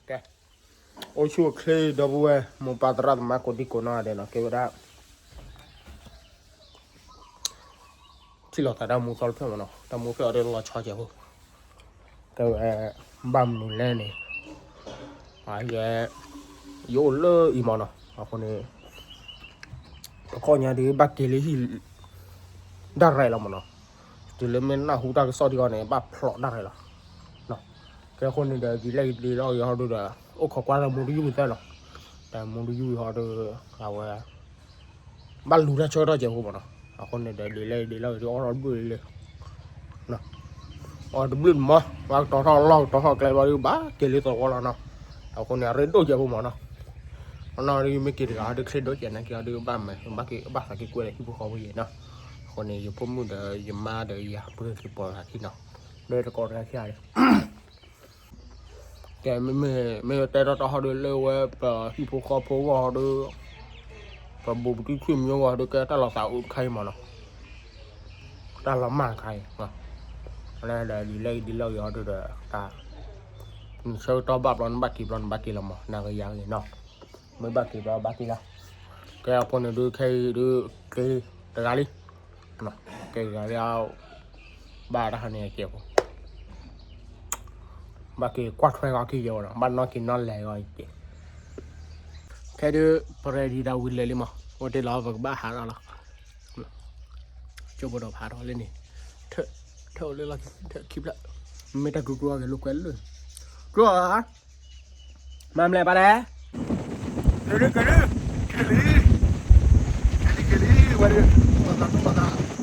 ကဲ, အိၣ်ဆူၣ်အိၣ်ချ့ ဒီပုၢ်ဝဲၢ် မိၢ်ပၢ်သရၣ်သမါ ကိးဒံကိးနီၢ်ဂၤဒဲးနီၤ, ကဲဝဲဒၣ် ထံၣ်လိာ်သးတၢ်မူသီတဖျၢၣ်မးနီၤ, တၢ်မူသီအီၤဒ်လီၤဆီကဲးဖိ, ကဲဝဲ ဘၣ်မနုၤလဲၣ်န့ၣ်, ယဲ ယအိၣ်လၢအံၤမးနီၤ, အဃိန့ၣ် အခီပညီဒုး ဘၣ်က့ၤလၢဟံၣ် ဒၣ်ရဲၣ်လီၤမးနီၤ, တုၤလၢမ့ၢ်နၢ်ဟူတၢ်ကစီၣ်ဒံးအီၤန့ၣ် ဘၣ်ဖျိးဒၣ်ရဲၣ်လီၤ. ကဲအဃိန့ၣ်ဒီး ဒ်လဲၣ်ဒ်လဲၣ်ဂ့ၤဟီဒုးဒီး အိၣ်ခိးကွၢ်ဒီးမူတယုၢ်သၢလီၤ, ဒီးမူတယုၢ်ဟီဒုး အဝဲ ဘၣ်လူၤတၢ်ဆၢကတီၢ်ကဲးဖိမးနီၤ, အဃိန့ၣ်ဒီး ဒ်လဲၣ်ဒ်လဲၣ်ဂ့ၤဒုး အီၣ်ထီၣ်တဘျုးလံလံ အီၣ်တဘျုးမး, ဘၣ်ကတီၤထီၣ်လီၢ်ကတီၤထီၣ်ကျဲဘျီဒုး ဘၣ်က့ၤလၢသဝီလီၤနီၤ, အဃိန့ၣ် အရ့ဒိၣ်ကဲးဖိမးနီၤ, အနီၢ်ဒုးမ့ၢ်က့ၤတဂၤဟီဒုး ချ့ဒိၣ်ကဲး နာ်က့ဟီဒုး ဘၣ်မဲာ် ဘၣ်က့ၤဘၣ်သးက့ၤကွဲးဒီးဟံၣ်ဖိဃီဖိယဲနီၤ, အဃိန့ၣ် ယဖိမုၣ်ဒီးယမါဒီးယၤ ပကက့ၤပိာ်သးခံနီၤ, ဒီးတကိးတဂၤခံဂၤလံ ကဲ မ့မ့ၢ် မ့ၢ်တဲထီၣ်တၢ်ဟီဒုးလၢဝဲ ပဟံၣ်ဖိဃီဖိဂီၢ်ဟီဒုး ပဘူးပတုာ်ဆွေမျိုးဂီၢ်ဟီဒုး ကဲတၢ်လီၤသးအိၣ်တခါအံၤမးနီၤ, တၢ်လီၤမၢ်တခါအံၤ, လၢဒ်လဲၣ်ဒ်လဲၣ်ဂ့ၤဟီဒုးဒီး တၢ် နဆၢကတီၢ်ဘၣ်ဘျီ နဘၣ်က့ၤဘျီ နဘၣ်က့ၤလီၤမး နဂ့ၤယၤဂ့ၤနီၤ, မ့ၢ်ဘၣ်က့ၤဘျီဘၣ်က့ၤလီၤ, ကဲအဃိန့ၣ်ဒုး ခဲအံၤဒုး က့ၤတဂၤလံ ကဲဂၤလၢ ဘၣ်တၢ်ဟးန့ၣ်ကဲးဖိ, ဘၣ်က့ၤကွၢ်ထွဲဂီၤခံယဲဝဲနီၤ, ဘၣ်နီၣ်က့ၤနီၣ်လဲၤဂီၤကဲး, ခဲဒုး ပreadyတၢ်ဝံၤလၢာ်လံမး, အိၣ်တ့ၢ်လီၤ ပကဘၣ်ဟးထီၣ်လီၤ, ကၠိဖိဒီးဖးထီၣ်လၢန့ၣ်, ထၢၣ်အိၣ်လၢလီၢ်ခံ ထၢၣ်ခံဖျၢၣ်, မ့ၢ်တၢ်ကျိၤကျိၤအဂ့ၤလိာ်ကွဲလၢာ်, ကျိၤဧၢ မၤမလဲၣ်ပၢ်လဲၣ်, ကလံ ကလံ ကလံ ကလံ ဝဲဒၣ် ပှၤသးပှၤသး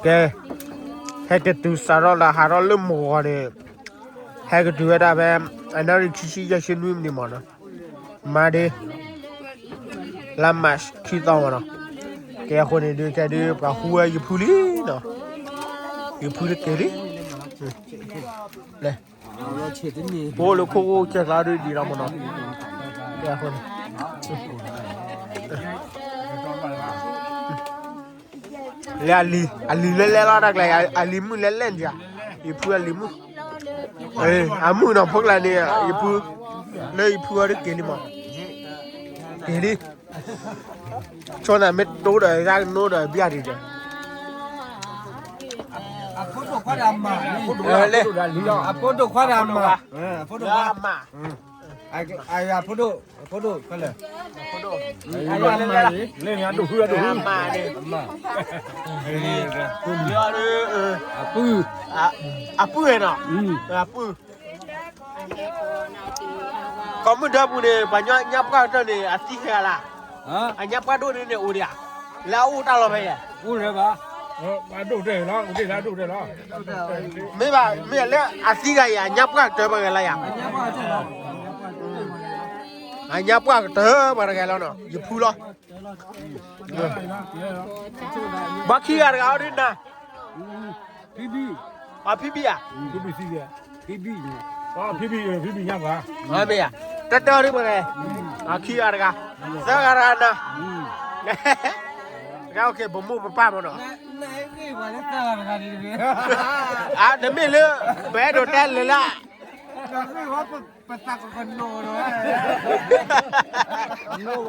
ကဲ, ဟဲက့ၤတုၤစးထီၣ်လၢဟးထီၣ်လၢမုၢ်ဂီၤန့ၣ်, ဟဲက့ၤတုၤဝဲဒၣ်ဖဲ အနၣ်ရံၣ်ခံဆံယဲၢ်ဆံနွံမံးနံးမးနီၤ, မၤဒ့ လါမၢ်ၡးခံသီမးနီၤ, ကဲအဃိန့ၣ်ဒုး ကဲဒုး ပှၤဟူဝဲယဖုလံနီၤ, ယဖုတက့ၤလံ, လဲၤ ပအိၣ်လၢခိၣ်အိၣ်ကဲကျါဒုးဒံးလီၤမးနီၤ, ကဲအဃိန့ၣ် လၢအလံၤ အလံၤလဲၤလဲၤလီၤ တၢ်ကျဲၤ အလံၤမုၣ်လဲၤလဲၤဒံးဧါ, ယဖုအလံၤမုၣ်, အမုၣ်နီၤ ဖိကျါန့ၣ် ယဖု, လၢယဖုအီၤဒုးက့ၤလံမး, က့ၤလံ, ဆိနၤမ့ၢ်တိဒီးယၤကနိဒီးဘၣ်ဒံးဒီး, အဖိဒိၣ်ခွါဒီးအမါ, အဖိဒိၣ်ခွါဒီးအမါ, အဖိဒိၣ်ခွါ, အဖိဒိၣ်, အဖိဒိၣ်, အဖိဒိၣ်, လၢညါဒိၣ်ဖုဒိၣ်ဖု, အမါန့ၣ်, အပုၢ်, အပုၢ်နီၤ, အပုၢ်, ကိးမုၢ်ဒၢပူၤန့ၣ် ပှၤညါပှၢ်ကတၢၢ်န့ၣ် အသံခဲဂၤလၢ်, အညါပှၢ်ဒိၣ်န့ၣ်န့ၣ်အိၣ်ဒံးဧါ, လၢအအိၣ်တၢ်လီၢ်ဖဲယဲၢ် မ့ၢ်ဘၣ်, မ့ၢ်လၢအသံဂၤအံၤ အညါပှၢ်ကတၢၢ်ပှၤဂၤလၢ်ယၤ, အညါပှၢ်ကတၢၢ်ပှၤတဂၤလီၤနီၤ ယဖုလီၤ, ဘၣ်ခံဂၤတဂၤအီၤဒုးနၤ, အဖံဘံၣ်ဧါ, မ့ၢ်ဧါ, တၢ်တၢ်ဒုးပှၤဂၤ, အခံဂၤတဂၤ, သၢဂၤတဂၤနၤ, တဂၤ ပမိၢ်ပပၢ်မးနီၤ, အတမ့ၢ်လၢ ပအဲၣ်ဒိးတဲလဲၤလၢ ပသးကကနိးဒီး,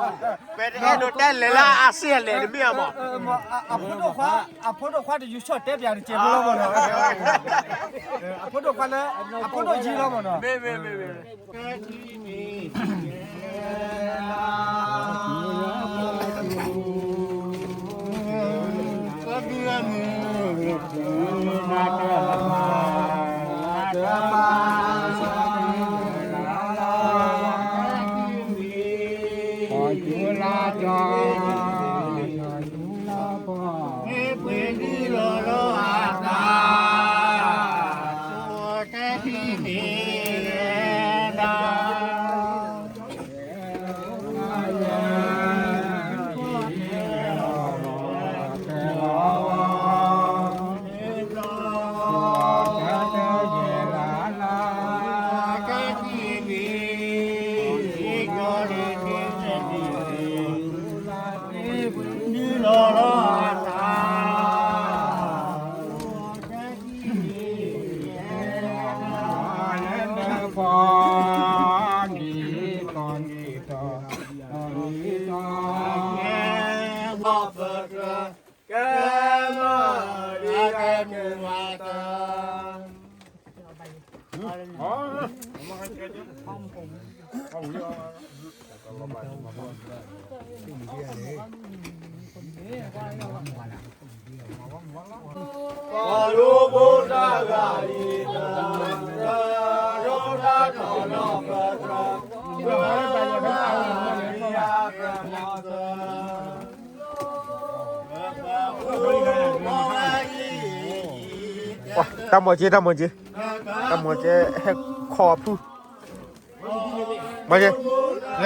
ပတအဲၣ်ဒိးတဲလဲၤလၢအစ့ၢ်လဲၣ်တမ့ၢ်အမး, အဖိဒိၣ်ခွါ, အဖိဒိၣ်ခွါတယူၤဆီၣ်တဲပၠးတစဲးဖိလီၤမးနီၤ, အဖိဒိၣ်ခွါလၢ အဖိဒိၣ်ယံလီၤမးနီၤ, မ့ၢ်မ့ၢ်မ့ၢ်မ့ၢ် တၢ်မီၤက့ တၢ်မီၤက့ တၢ်မီၤက့ ဟဲခီဖု မီၤက့ လဲၤ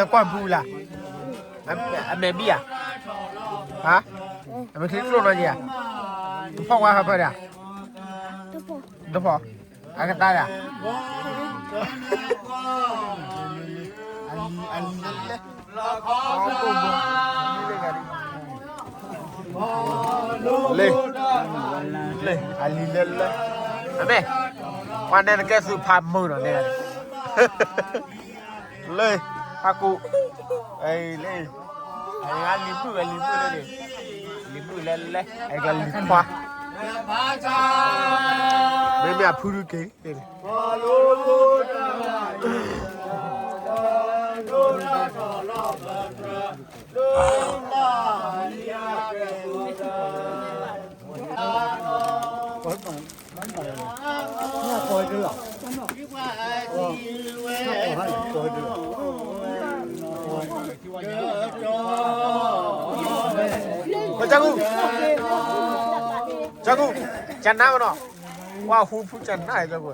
ကွၢ်ဖုလၢ် အမဲာ်ဘံၣ်ဧါ ဟါ အမဲာ်ချံကျိၣ်နီၤက့ဧါ ဖီၣ်ကွၢ်ဟးဖၢဒၣ် တဖီ အကသါဒၣ် အလံၤ အလံၤလၢလဲၣ် လၢ လၢ အလံၤလၢလဲၣ် အမဲာ် ပှၤနဲနကဲသုးဖးမုာ်နီၤနဲ လၢ ဖးကူ လၢ အလံၤမုာ် အလံၤမုာ်လၢန့ၣ် လံၤမုာ်လၢလဲၣ် အကလံၤခွါ မ့မ့ၢ်အဖုဒုက့ၤ ကၠီကူ ကၠီကူ ကၠီနါမနီၤ ဝါဟူဖုကၠီနါကၠီကူ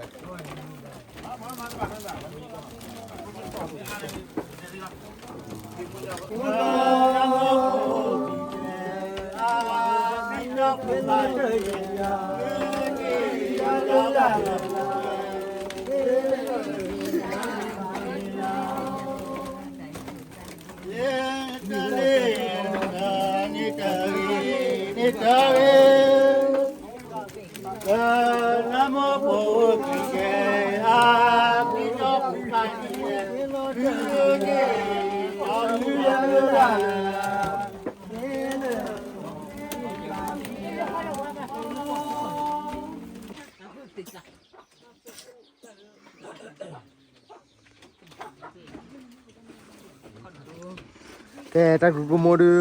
ကဲ တၢ်ကူၣ်ကမိၣ်ဒီး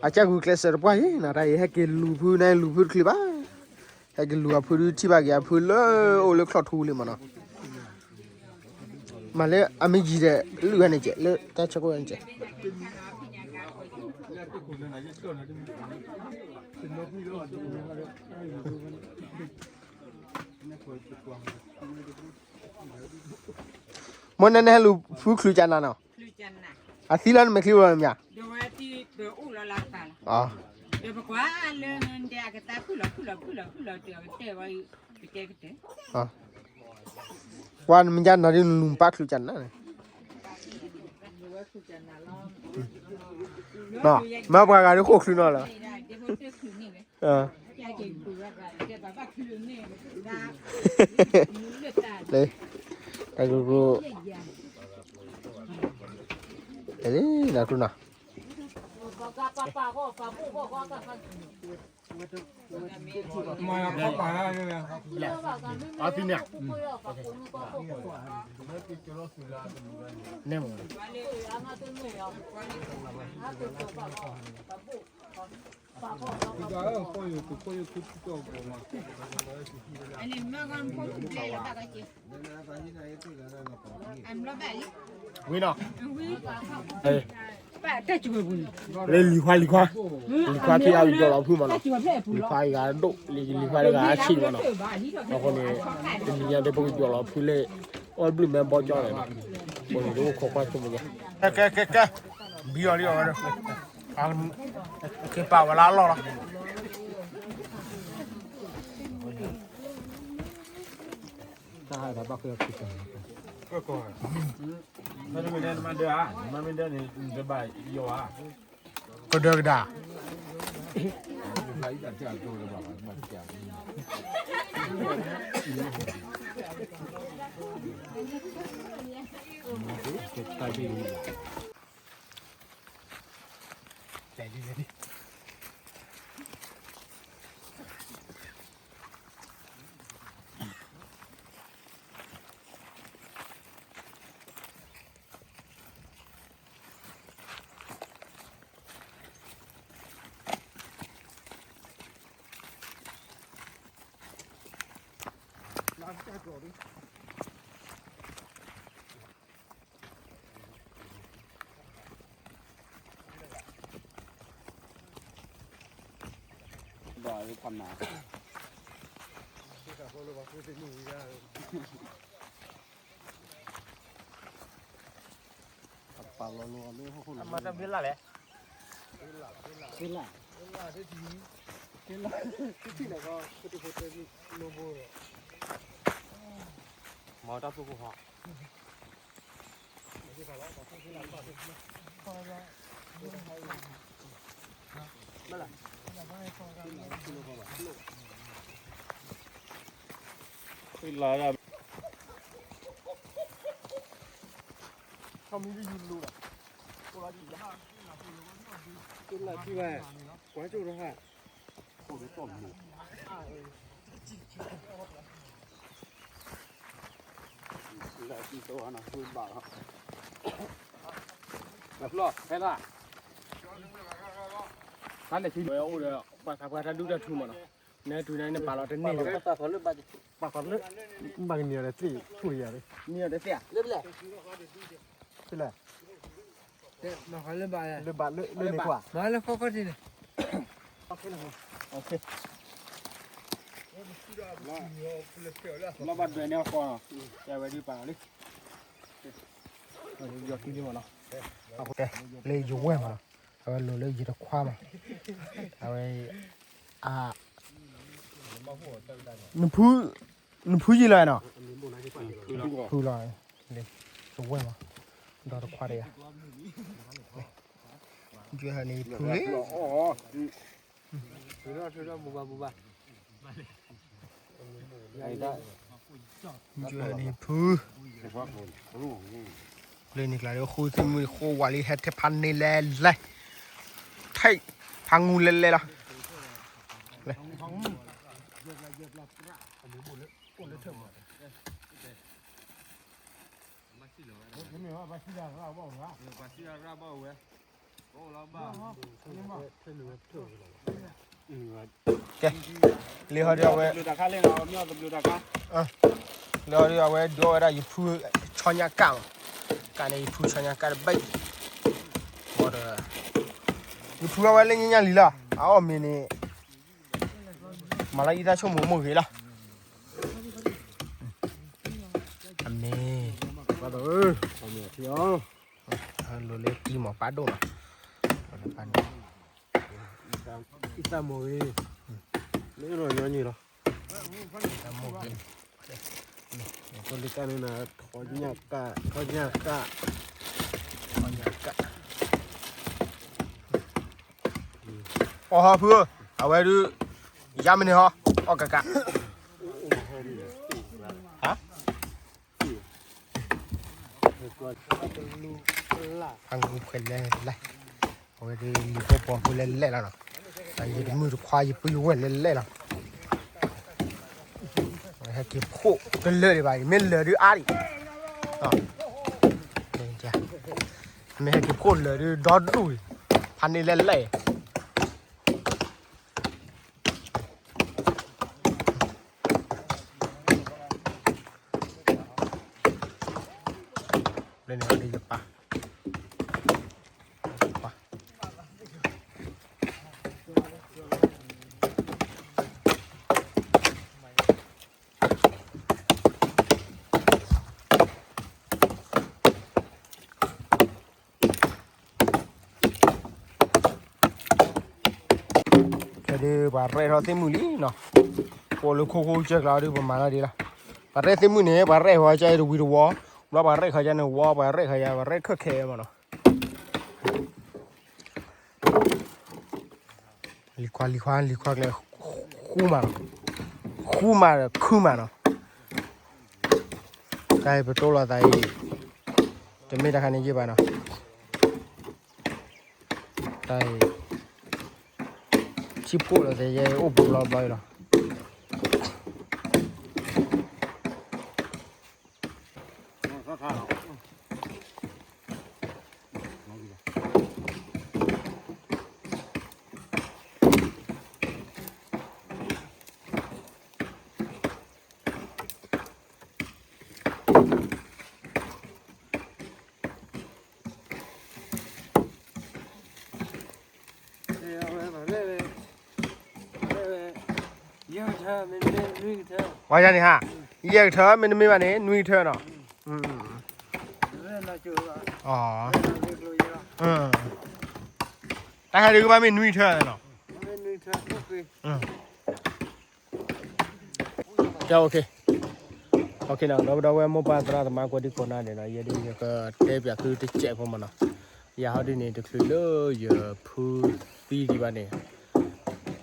အကၢ်ကူၣ်ကျဲးစၢးတပှၢ်အံၤနီၤ တၢ်အံၤဟဲက့ၤလူၤဖုန့ၣ် လူၤဖုတချုးဘၣ် ဟဲက့ၤလူၤအဖုဒုးထံၣ်ဘၣ်က့ၤအဖုလၢအိၣ်လၢချီၣ်ထူလံမးနီၤ မၤလၢအမ့ၢ်ယံၤဒီး လုၢ်ဝဲန့ၣ်ကဲး လၢတၢ်ဆၢကိၣ်ဝဲန့ၣ်ကဲး မ့ၢ်နဲနဟဲလူၤဖုချုးကနၤနီၤ, အသံလီၤနမဲာ်ချံအိၣ်လီၤမ့ၢ်ဧါ, ပှၤနမ့ၢ်ကနီၤဒ်နလူၤပၢ်ချုးကနၤန့ၣ်, မ့ၢ်ပှၤဂၤဒ်ဃိၣ်ချုးနီၤလီၤ. လၢ တၢ်ကရူၢ် လၢ နၤထူနီၤ အသံန့ၣ် ဝံၤနီၤ, လၢလံၤခွါ လံၤခွါ, လံၤခွါထံၣ်အီၤယီၤလီၤဖုမးနီၤ, လံၤခွါအဂၤဒိၣ်, လံၤခွါတဂၤအဆံးမးနီၤ, အဃိန့ၣ် တနံၤညါဒ်ပကယီၤလီၤဖုလၢ အီၣ်ဘျုးမဲဘီကၠီန့ၣ်နီၤ, အဃိန့ၣ်ဒ်အိၣ်ခိးကွၢ်ဆိကမိၣ်ညါ, ကဲ ကဲ ကဲ ဘံအီၤလံအီၤဝဲဒၣ် က့ၤပာ်ဝဲလၢအလီၢ်လီၤ. ကဒၢကဒါ တၢ်လံၤလံၤ ပာ်လီၤလိအီၤလၢဟီၣ်ခိၣ်လီၤ အမၤတၢ်ဘ့လၢ်လဲၣ် ဘ့လၢ် ဘ့လၢ် ဘ့လၢ် မၤတၢ်သူၣ်ကိၢ်ဟီ လၢအသံၣ်တိၢ်ဟါနၤ ဃုဘၣ်လီၤ လၢဖျီၣ် ဖဲလၢ် တၢ်န့ၣ်ထံဝဲအိၣ်ဒီး ပှၤသးပှၢ်တၢ်ဒူၣ်တၢ်ထူမးနီၤ နၢ်တူၢ်နၢ်န့ၣ်ပာ်လီၤတန့ၢ်လၢၤ ပာ်ခီလၢဘၣ် ပာ်ခီလၢ ဘၣ်ကနံၤအီၤဒီးသ့ၣ်ထူၣ်ယၤလၢ နံၤအီၤဒီးသ့ၣ်ဧါ လၢ လၢဘၣ်လၢန့ၣ်ကွၢ် မၤလၢခီခီထံးန့ၣ် လီၤဘၣ်ဒွဲၣ်န့ၣ်အဃီနီၤ တဲဝဲဒုးပာ်လီၤလံ ယီၤကံလံမးနီၤ လၢယဝဲၢ်မးနီၤ အဝဲလိၤလၢယတခွါမး အဝဲ အ နဖု နဖုယံၤလီၤနီၤ ဖုလီၤ လၢယဝဲၢ်မး ဒီတခွါတယၤ ယွဲၢ်ဟဲန့ၣ်ဖုလံ ယွဲၢ်ဟဲန့ၣ်ဖု လၢန့ၣ်ကျါဒီးဃုသ့ၣ်မုၣ်ဃိဝၤလံ ဟဲထဲဖးန့ၢ်လဲၣ်လဲၣ် ထဲ ဖးငူလဲၣ်လဲၣ်လီၤ ကဲ လၢဟီဒုးအဝဲ လၢဟီဒုးအဝဲဒိးဝဲဒၣ်ယဖုဆီညါကၣ်မး ကၣ်န့ၣ်ယဖုဆီညါကၣ်တဘၣ်အံၤ ဒီး ယဖုအဝဲလၢညါညါလံလီၤ အအီၣ်မ့ၤန့ၣ် မၤလၢအံသၣ်ဆိကမိၣ်မိၢ်ဂ့ၤလီၤ အမ့ၢ် လိၤလၢကံမးပၢ်ဒိၣ်နီၤ ပၢ်ဒိၣ် အံသၣ်မိၢ်ဂ့ၤ လၢလီၤညီနုၢ်လီၤ အံသၣ်မိၢ်ဂ့ၤ ဖိလံၤကၣ်န့ၣ်နၤ ထီညၣ်ကၣ် ထီညၣ်ကၣ် ထီညၣ်ကၣ် အီၣ်ဟီဖုဧၢ အဝဲဒုး ယါမ့ၢ်န့ၣ်ဟီ အီၣ်ကကး ဟါ ဖးငူခွဲးလဲၣ်လဲၣ် အဝဲဒုးလံၤဖိပိာ်ဖိလဲၣ်လဲၣ်လီၤနီၤ ယတမုၣ်တခွါယပုၢ်ယဝဲၢ်လဲၣ်လဲၣ်လီၤ ဟဲက့ၤဖှိၣ်တလၢာ်ဒံးဘၣ်အံၤ မ့ၢ်လၢာ်ဒုးအါဒံး မ့ၢ်ဟဲက့ၤဖှိၣ်လၢာ်ဒုးဒီဒူၣ်အံၤ ဖးန့ၢ်လဲၣ်လဲၣ် လၢန့ၣ်အီၤဒုးယပၢ် ယပၢ် ခဲဒုးပှၤရဲၣ်ထီၣ်သ့ၣ်မုၣ်လံနီၤ, ပအိၣ်လၢခိခိကၢကျါဒုး ပမၤလီၤဒ်လီၤ. ပှၤရဲၣ်သ့ၣ်မုၣ်န့ၣ် ပှၤရဲၣ်ဃီကၢတဝံၤတဝီ, ဘျီပှၤရဲၣ်ဃီကၢန့ၣ်ဝီ, ပှၤရဲၣ်ဃီကၢ ပှၤရဲၣ်ခဲခဲမးနီၤ. လံၤခွါ လံၤခွါ လံၤခွါကျဲ ဃူမးနီၤ, ဃူမးဒီးခုမးနီၤ. တၢ်အံၤပတိၢ်လိာ်သးအံၤ တမ့ၢ်တခါန့ၣ်ယ့ၢ်ဘၣ်နီၤ. တၢ်အံၤ ထံပိၢ်လီၤသဲးယဲ အိၣ်ဘူးဘျီဘျီအံၤလီၤ. နွံကထၢ, ဝဲယၤန့ၣ်ဟါ, ယဲၢ်ကထၢ မ့တမ့ၢ်ဘၣ်န့ၣ် နွံကထၢနီၤ, တၢ်ဟဲဒုးကဘၣ်မ့ၢ်နွံကထၢနီၤ, ကဲ OK, ဒီပုၢ်ဒီဝဲၢ်မိၢ်ပၢ်သရၣ်သမါကိးဒံကိးနီၢ်ဒဲးနီၤ, ယဲဒၣ်ယကတဲပၠးသုတစဲးဖိမ့ၢ်နီၤ, ယၤဟီဒ်န့ၣ် တချုးလၢယဖုသံဒံးဘၣ်န့ၣ်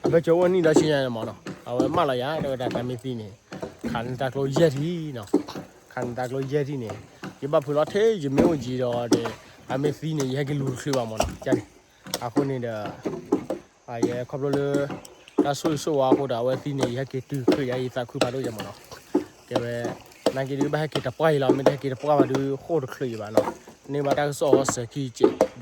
အဘၢၣ်စၢၤအိၣ်နံၣ်ဒီးဆံညါန့ၣ်မ့ၢ်နီၤ, အဝဲမၢလီၤယၤ တဲဝဲဒၣ်တၢ်မ့ၢ်သံန့ၣ် ခးနတၢ်ကျိယဲၢ်ထံၣ်နီၤ, ခးနတၢ်ကျိယဲၢ်ထံၣ်န့ၣ် ယဘၣ်ဖုးလီၤထဲယမ့ၢ်အိၣ်ကံၤဒီးဒီး အမ့ၢ်သံန့ၣ် ယဟဲက့ၤလူၤတချုးဘၣ်မ့ၢ်နီၤ, ကန့ၣ် အဃိန့ၣ်ဒီး ယခီဖျိလၢ တၢ်ဆိၣ်ဂ့ၤဆိၣ်ဝါအဃိဒီး အဝဲသံန့ၣ် ယဟဲက့ၤတုၤတချုးယၤ ယသးခုဖးဒိၣ်ယဲၢ်မ့ၢ်နီၤ, ကဲဝဲ နာ်က့ဒုးဘၣ်ဟဲက့ၤတပှၢ်အံၤလီၤ, မ့ၢ်တဟဲက့ၤတပှၢ်ဘၣ်ဒုး ဃိၣ်တချုးယံၤဘၣ်နီၤ, န့ၢ်ဘၣ်တၢ်ကစီၣ်အီၤစဲၤ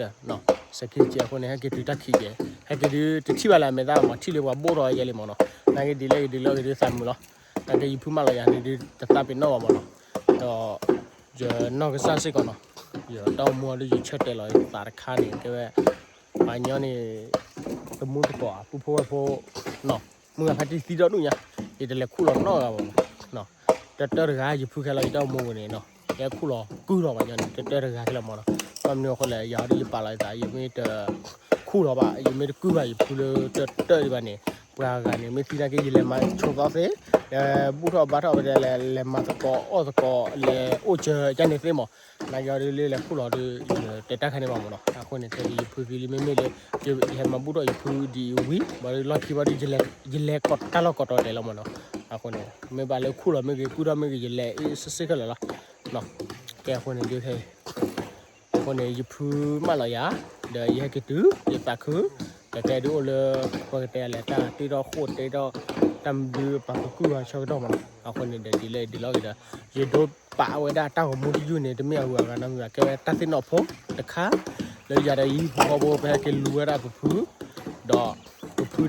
ခံကဲးဒီး စဲၤခံကဲးအဃိန့ၣ် ဟဲက့ၤတုၤတၢ်ခံးကဲး, ဟဲက့ၤဒုးတထံၣ်ဘၣ်လၢအမဲာ်သၣ်မ့ၢ် ထံၣ်လၢပှၤဘိၣ်ထီၣ်ယဲၢ်လံမ့ၢ်နီၤ, နာ်က့ဒ်လဲၣ်ဂ့ၤဒ်လဲၣ်ဂ့ၤဒုးသးမုာ်လီၤ, နာ်က့ယဖုမၢလီၤယၤန့ၣ်ဒုး တသးပ့ၤနီၣ်ဘၣ်မ့ၢ်နီၤ, ဒီး ယနီၢ်ကစၢ်စ့ၢ်ကီးနီၤ, ယတၢ်အိၣ်မူအီၤဒုး ယဆၢတဲာ်လီၤယသးတခါန့ၣ် ကဲဝဲ ပှၤညီန့ၣ် တမူတကိး ပုၢ်ဖိဝဲၢ်ဖိနီၤ, မုၢ်ဂၤဖါတံၢ်သံဒီဒူၣ်ညါ, ယတလဲၤခူၣ်လီၤနီတဂၤဘၣ်မ့ၢ်နီၤ, တၢတၢတဂၤ ယဖုခဲလီၤ ယတၢ်အိၣ်မူပူၤန့ၣ်နီၤ, ယဲခူၣ်လီၤကုၢ်လီၤပှၤညီန့ၣ် တၢတၢတဂၤခဲလၢာ်မ့ၢ်နီၤ, ဘၣ်မနုၤအဃိလဲၣ် ယၤဟီဒုးယပာ်လီၤယသး ယမ့ၢ်တခူၣ်လီၤဘၣ် ယမ့ၢ်တကုၢ်ဘၣ်ယဖုလၢတၢတၢဒံးဘၣ်န့ၣ် ပှၤဂၤန့ၣ် မ့ၢ်သံနာ်က့ ယလဲၤမၤဆိသီသ့ လဲၤဘူၣ်ထီၣ်ဘါထီၣ်ဝဲဒၣ်လဲၤ လဲၤမၤသကိးအီၣ်သကိး လဲၤအိၣ်စၢၤကန့ၣ်သ့မ့ၢ် နာ်က့အီၤဒုးလၢလဲၤခူၣ်လီၤဒုး တဲတၢ်ခါန့ၣ်ဘၣ်မ့ၢ်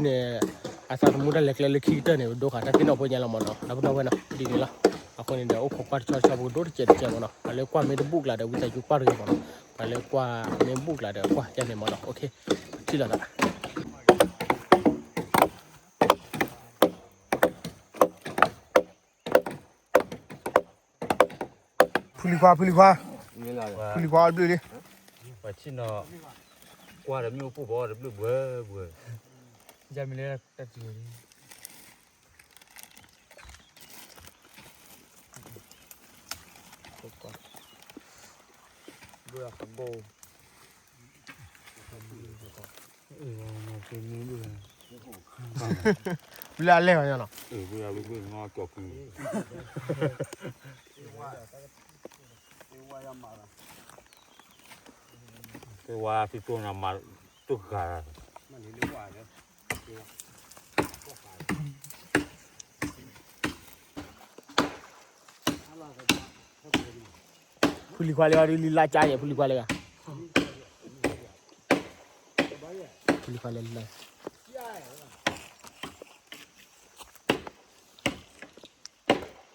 နီၤ, အဃိန့ၣ် ခဲအံၤယဖုသံလံမ့မ့ၢ်လၢ ယဟဲမၤဘူၣ်ထီၣ်ယဖုဒ်အံၤဝံၤ ဘၣ်ဒုးလီၢ်ခံဘၣ်ဒုး ယလဲၤကိးတၢ်လီၢ်ကိးတီၤဒဲးလီၤမ့ၢ်နီၤ, အဃိန့ၣ် မ့ၢ်ဘၣ်လၢခူၣ်လီၤမ့ၢ်ဂ့ၤ ကုၢ်ထီၣ်မ့ၢ်ဂ့ၤ ယလဲၤအ့ၣ်စ့ၢ်စ့ၢ်ခဲလၢာ်လီၤ, ကဲအဃိန့ၣ်ဒုးခဲအံၤ အဃိန့ၣ် ယဖုမၢလီၤယၤ ဒီးယဟဲက့ၤတုၤ ယသးခု ကကဲဒုးအိၣ်လၢ ပကတဲလဲၣ် တၢ်တ့ထီၣ်ဃိၣ်တ့ထီၣ် တၢ်မနုၤပာ်ကကုၢ်အဆၢကတီၢ်မ့ၢ်နီၤ, အဃိန့ၣ်ဒီး ဒ်လဲၣ်ဒ်လဲၣ်ဂ့ၤဒီး ယဒိပာ်ဝဲဒၣ်တၢ်ဂီၤမူတယုၢ်န့ၣ် တမ့ၢ်အဂုၤအဂၤနီတမံၤဘၣ် ကဲဝဲတၢ်သ့ၣ်နီၣ်ဖိတခါ လၢယၤဒီးယဟံၣ်ဖိဃီဖိ ပဟဲက့ၤလူၤဝဲဒၣ်ပဖု ဒီး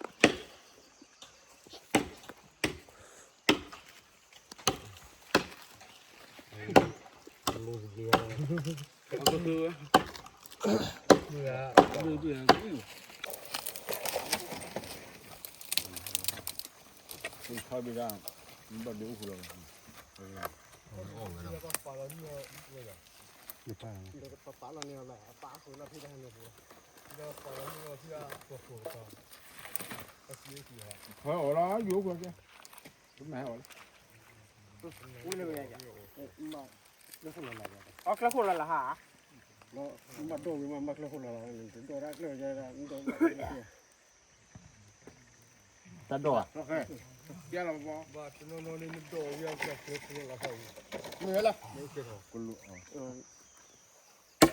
ပဖုန့ၣ် အသးသမူတၢ်လဲၤကျဲလၢခံကတၢၢ်န့ၣ် ပဒိဃာ်တၢ်သ့ၣ်နီၣ်ဖိညါလီၤမ့ၢ်နီၤ, ဒီပုၢ်ဒီဝဲၢ်နီၤ ဒ်န့ၣ်လီၤ, အဃိန့ၣ်ဒီး အိၣ်ခိးကွၢ်တဆီတဆီ ပကဒိတစဲးတစဲးမ့ၢ်နီၤ, ပှၤလၢကွၢ်မ့ၢ်တဘူၣ်ကျါဒီး ဝံသးစူၤကွၢ်တဂ့ၤမ့ၢ်နီၤ, ပှၤလၢကွၢ်မ့ၢ်ဘူၣ်ကျါဒီး ကွၢ်ကန့ၣ်မ့ၢ်နီၤ, အိၣ်ခ့ ထံၣ်လီၤသး ဖုလံၤခွါ ဖုလံၤခွါ ဖုလံၤခွါ အီၣ်တဘျုးလံ, ပှၤဆ့ၣ်နီၤ ကွၢ်ဒီးမ့ၣ်အူ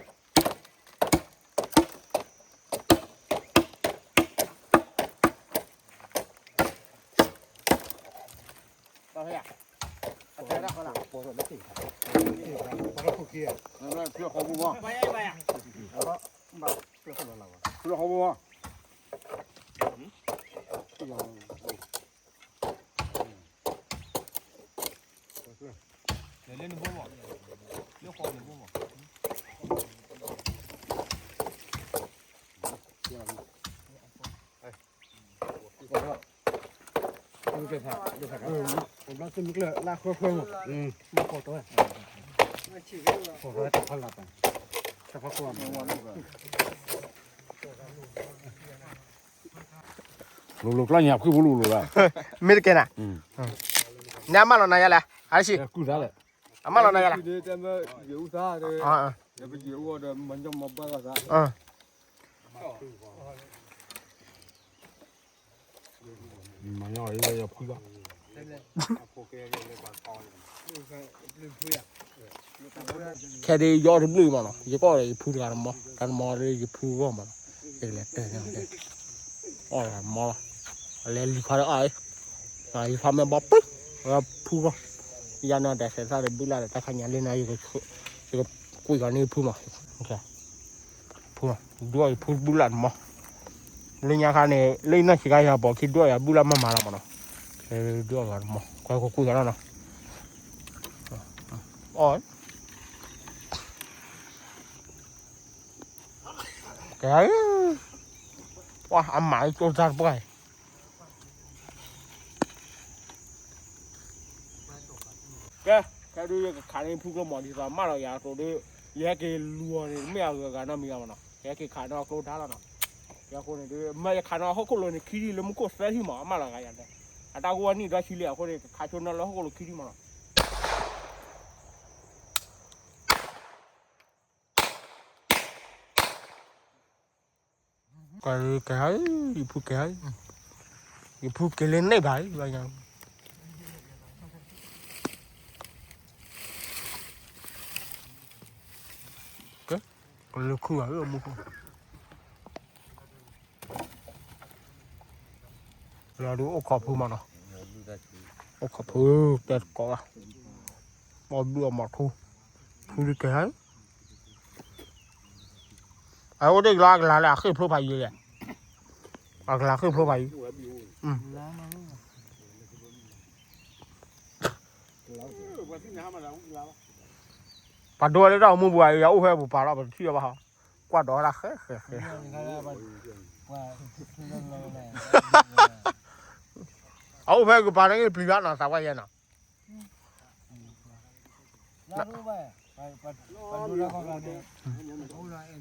ပူၤ ပှၤအီၣ်တဘျုးဘှဲဘှဲ, ယမ့ၢ်လၢတၢ်တံၤ ဘုရားသဘိ ဘုရားမင်းဘုရား ဘုရားလဲၢ်ပါညါလီၤ ဘုရားဘုရားငါကြော်ကွင်း ဝါရမလာ တေဝါသီတိနမၤတုဂါ မန့ၣ်လဝါ ဖုလံၤခွါလၢဂၤဒုးလံလါကါယဲၢ် ဖုလံၤခွါလၢဂၤ ဖုလံၤခွါလၢလၢ အီၣ်ကျဲခိၣ်လၢလၢဟါ, တၢ်ဒိၣ်ဧါ, မ့ၢ်ဝဲလၢ လၢနဘိမး, လၢဃီနဘိမး. ဘျီသုမုၢ်ကျၢၢ်လၢဃၢဃၢမး, ဘျီဖီၣ်တီ, ဖီၣ်တီတၢ်ဖီလာ်ပၢ်, တၢ်ဖီခိၣ်မး, လိၤလိၤကျီညါဖုဖိလိၤလိၤလီၤ, မ့ၢ်တကဲနၤ, နမၢလီၤနၤယါလဲၣ်, အါဆံ, အမၢလီၤနၤယါလဲၣ်, မၤညီယဖုဘၣ်, ခဲဒုးယီတဘျုးမးနီၤ, ယကီၢ်ဒီးယဖုတဂၤတမီၤ, တၢ်တမီၤဒီးယဖုဂီၢ်မးနီၤ, ယကလဲၤတဲညါတဲ, အီၣ်တဂၤတမီၤလီၤ, အလဲၤလံၤခွါဒီးအီၣ်, လံၤခွါမ့ၢ်ဘီပၢ, ဖုဂီၢ်, ယၤနီၤ တၢ်ဆဲးသၣ်ဒီးဘုလၢ်ဒီးတၢ်ခါညါလၢနၤ, ယကကွံာ်ကီၤန့ၢ်ဖုမး, ဖု, ဒုးအီၣ်ယဖုဘုလၢ်တမီၤ, လၢညါခါန့ၣ် လၢနၢ်ဆံးခါယၤပိာ်ခံဒုးအီၣ်ယၤဘုလၢ်မၤမၤလီၤမးနီၤ, ဒုးအီၣ်ယၤတမီၤ, ကွၢ်ကွၢ်ကွၢ်နီၤ, အီၣ်, ကဲ, ပှၤအမၤလၢကၠိတၢ်တပှၢ်အံၤ ကဲ, ခဲဒုးယကခးန့ၢ်ဖုကျိမး ဒ်သိးမၢလီၤယၤအသိးဒီး, ယဟဲက့ၤလူၤအီၤန့ၣ် မ့ၢ်အဂၤဂၤနီတမံၤဘၣ်မးနီၤ, ယဟဲက့ၤခးန့ၢ်အကျိဒါလီၤနီၤ, ယဃိန့ၣ်ဒီး မ့ၢ်ယခးန့ၢ်ဟီၣ်ခိၣ်လိၤန့ၣ် ခံထံၣ်လၢမူခိၣ်သၢထံၣ်မး အမၢလီၤဂၤယၤလဲၣ်, အတၢ်ဂိၢ်ဝဲနံၣ်ဒီဆံလံ အဃိန့ၣ် ကခးဆိနီၤလၢဟီၣ်ခိၣ်လိၤခံထံၣ်မးနီၤ ကဲ, ယဖုကဲ, ယဖုကဲလၢန့ၢ်ဘၣ်, ကဲ, ကလၢခုၣ်ဘၣ်, လီၤဒုးအိၣ်ခိးဖုမးနီၤ, အိၣ်ခိးဖု, တဲတကိးဘၣ်, ဘီဘုအမၤထူ, ဖုဒုးကဲ အအိၣ်ဒ်ကလီအကလၤလၢအဃ့ၢ်ဖျိဖးယံၤလဲၣ်, အကလၤဃ့ၢ်ဖျိဖးယံၤ, ပှၤဒိဝဲလၢတၢ်အိၣ်မူပူၤ ယအိၣ်ဖဲပူၤပာ်လီၤ ပတထံၣ်အီၤဘၣ်ဟီ, ကွၢ်ဒီးဝဲဒၣ်ဃဲဃဲဃဲ, အအိၣ်ဖဲကပၤန့ၣ် ပျံၤဘၣ်နီၤ သးပှၢ်ယဲန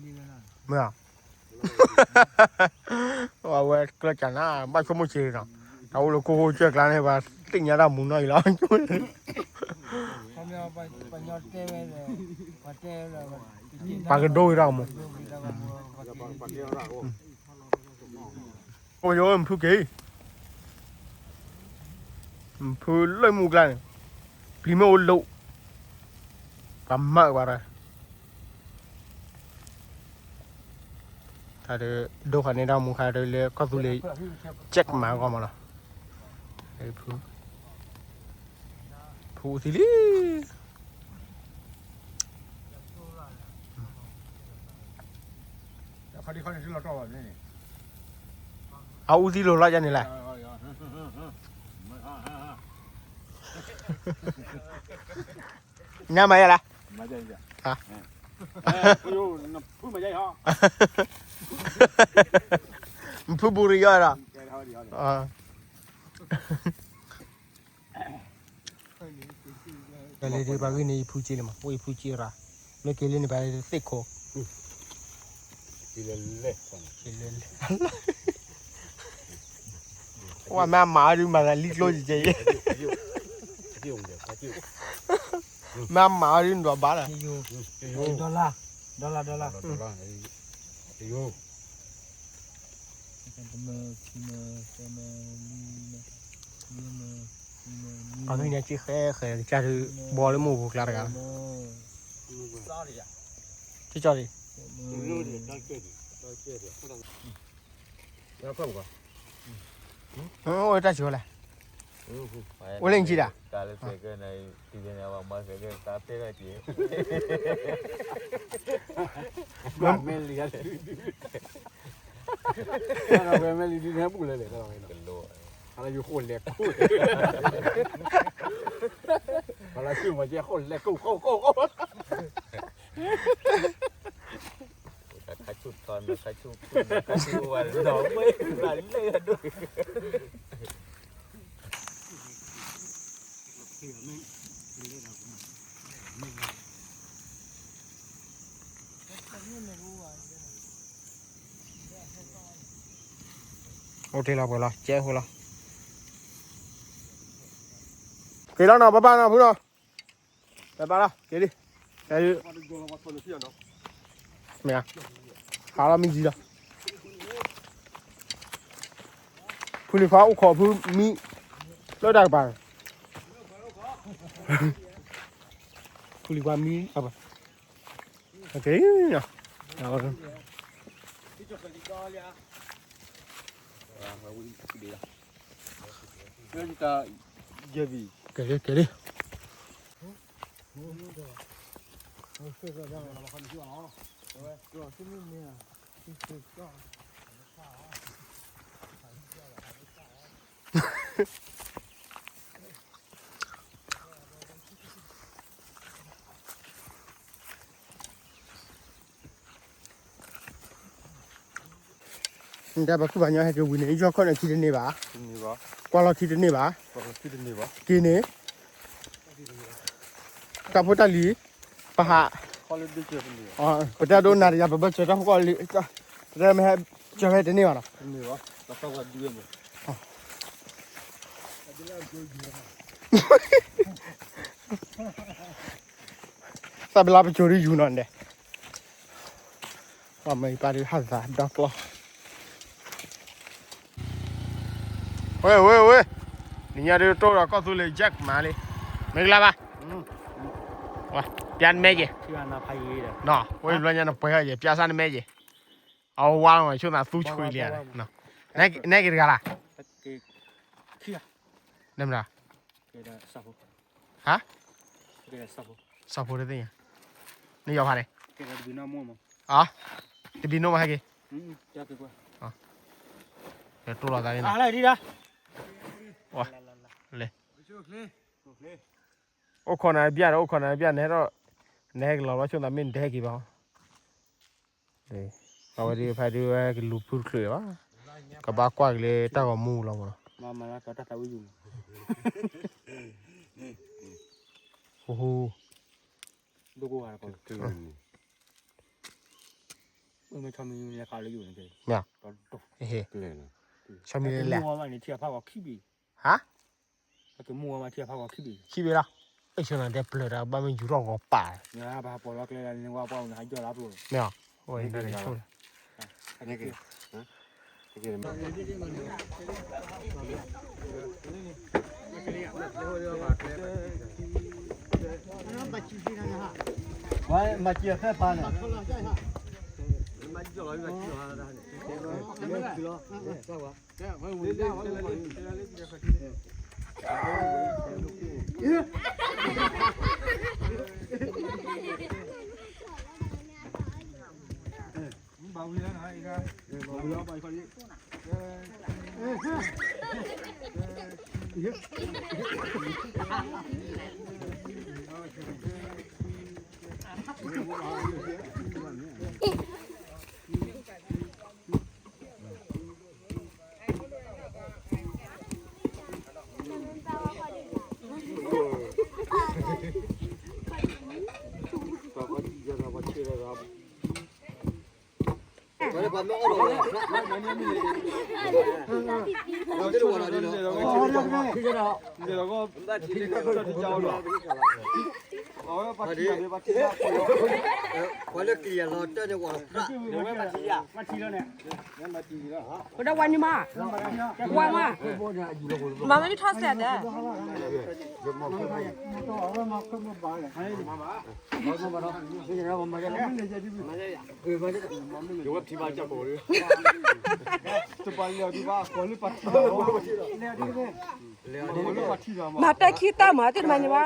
ီၤ မ့ၢ်ဧါ, အဝဲကျဲးစၢးနၤ ဘၣ်ဆိကမိၣ်ဆံးနီၤ, တၢ်အိၣ်လၢခိခိၣ်ကၢၢ်ကျါန့ၣ် ပှၤသ့ၣ်ညါတၢ်မူနီၢ်အံၤလီၤ, ပှၤကဒိဂ့ၤတၢ်မူ အိၣ်ယိ မဖုက့ၤ, မဖုလၢမူကျါန့ၣ်, ပျံၤမ့ၢ်အိၣ်လိာ်, ပှၤမၢပှၤရၢ, တၢ်ဒိဃာ်န့ၢ်တၢ်မူခါဒ်လၢကီၢ်သူလ့ၤ check မၤကီၢ်မးလီၤ, ဖု, ဖုအူသံလံ အအူသံလိၤလီၤယါန့ၣ်လဲၣ်, နမၤယါလဲၣ်, မဖုဘူရံယီၤဒီး တၢ်လၢဒ်ပှၤဂ့ၢ်န့ၣ် ယဖုက့လံမး, အိၣ်ယဖုက့ရၤ, မ့ၢ်က့ၤလၢန့ၣ် ပှၤသ့ၣ်ခိး, က့လဲၣ်လဲၣ်, ဝဲမ့ၢ်အမၤအီၤဒုးမၤသးလံကျိယကဲယဲ, မ့ၢ်အမၤအီၤဒုးနဒွးဘၣ်လၢ, ဒီလၣ်, ဒီလၣ်, ဒီလၣ်, ပှၤဂ့ၢ်န့ၣ်က့ဃဲဃဲကစၢ်ဒုး ဘီလၢမုၢ်ပူၤကျါတဂၤ, ကၠီလံ, အိၣ်တၢ်စံးဝဲလဲၣ်, အိၣ်လၢနကံဒၣ် မ့ၢ်လံ, မ့ၢ်လံဒုးနဟဲပူၤလဲၣ်လဲၣ်, ဟးလၢယဃိလဲၤကိၣ်, ဟးလၢယမၤကဲဃိလဲၤကိၣ်ကိၣ်ကိၣ်, တၢ်ခါ အိၣ်ထံလီၤပှဲၤလီၤ ကဲဃိလီၤ, က့ၤလီၤနီၤ ဘၣ်ဘၣ်နီၤ ဖုနီၤ, ဘၣ်ဘၣ်လီၤ က့ၤလံ, မ့ၢ်ဧါ, ဟးလီၤမ့ၢ်ယံၤလီၤ, ဖုလံၤခွါအိၣ်ခိးဖုမံ, လၢတၢ်ကပၤ, ဖုလံၤခွါမံ, က့ၤလီၤ က့ၤလံ က့ၤလံ, နတၢ်ပှၤကူၣ်ပှၤညီဟဲက့ၤဝံၤန့ၣ် ယီၢ်ခီၣ်န့ၣ်ထံတန့ၢ်ဘၣ်, ကွၢ်လီၤထံတန့ၢ်ဘၣ်, က့ၤန့ၣ် တၢ်ဖိတၢ်လံၤ ပဟး, ပတဲဒိနၤတယၤ ပဘၢစၢၤတၢ်ဖိကီၢ်လံ, ပတဲမ့ၢ်ဟဲစၢၤဖဲတန့ၢ်ဘၣ်နီၤ, သးဘလါပစိၤဒ်ယူၤနီၤဒဲး, ပှၤမၤပာ်ဒုးဟးသးဒီကျီၢ် ဝဲ ဝဲ ဝဲ, နညါဒုးတိၢ်ဒီးကီၢ်သူလ့ၤ Jack မၤလံ, မ့ၢ်ကလါဘၣ်, ပျၢ်နမဲက့ၤ, ဝဲဘျီညါနပှဲၤဟဲက့ၤ ပျၢ်စၢ်နမဲက့ၤ, အဝဲဝါလီၤ ဆိၣ်သးသူဆွံလံ, နဲက့ၤတဂၤလၢ်, နမတၤ, ဟါ, စီၤဖိတသ့ၣ်ညါ, နယီၤဖးန့ၣ်, တဘံနိၣ်မးဟဲက့ၤ, တိၢ်လီၤသးန့ၣ်, လဲၤ, အိၣ်ခိးနၤတဘျၣ်ဒီး အိၣ်ခိးနၤတဘျၣ် နဟဲထီၣ်, နဟဲကလီၤဘျီဆိၣ်သးမ့ၢ်နတဟဲက့ၤဘၣ်, အဝဲဒုးဖဲဒုးဝဲကလူၤဖုတချုးဘၣ်, ကဘၣ်ကွၢ်က့ၤလၢတၢ်ဂီၤမူလီၤမး, ဟူဟူ, မ့ၢ်, ဆီမံၤလဲၣ်, ဟါ ခံဘ့ၣ်လီၤ, အဆိနၤတဲပျၢၤတၢ်ဘၣ်မ့ၢ်ယူၤထီၣ်ဂီၤပာ်, မ့ၢ်, မၤစၢၤသဲပာ်န့ၣ် ပဒီးဝဲန့ၣ်မး, ဝဲမး, မၤမ့ၢ်ထီၣ်စဲးဒဲး မၤတၢ်ခံတၢ်မၤသ့ၣ်တမၤညီဘၣ်,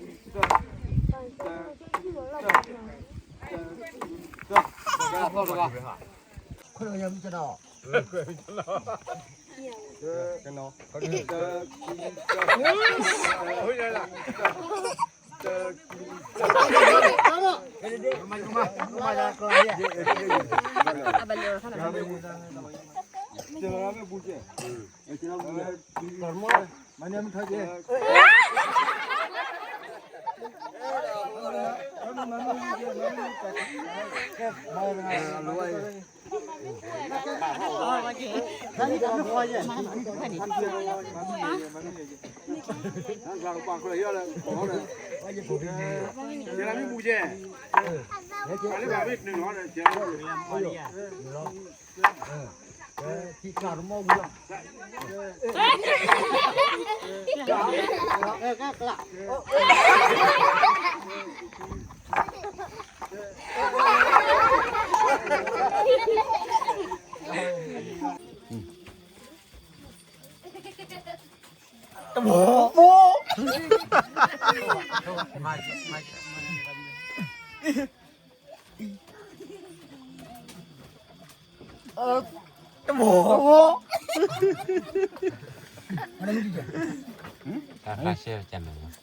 တမီၢ် တမီၢ် တမံ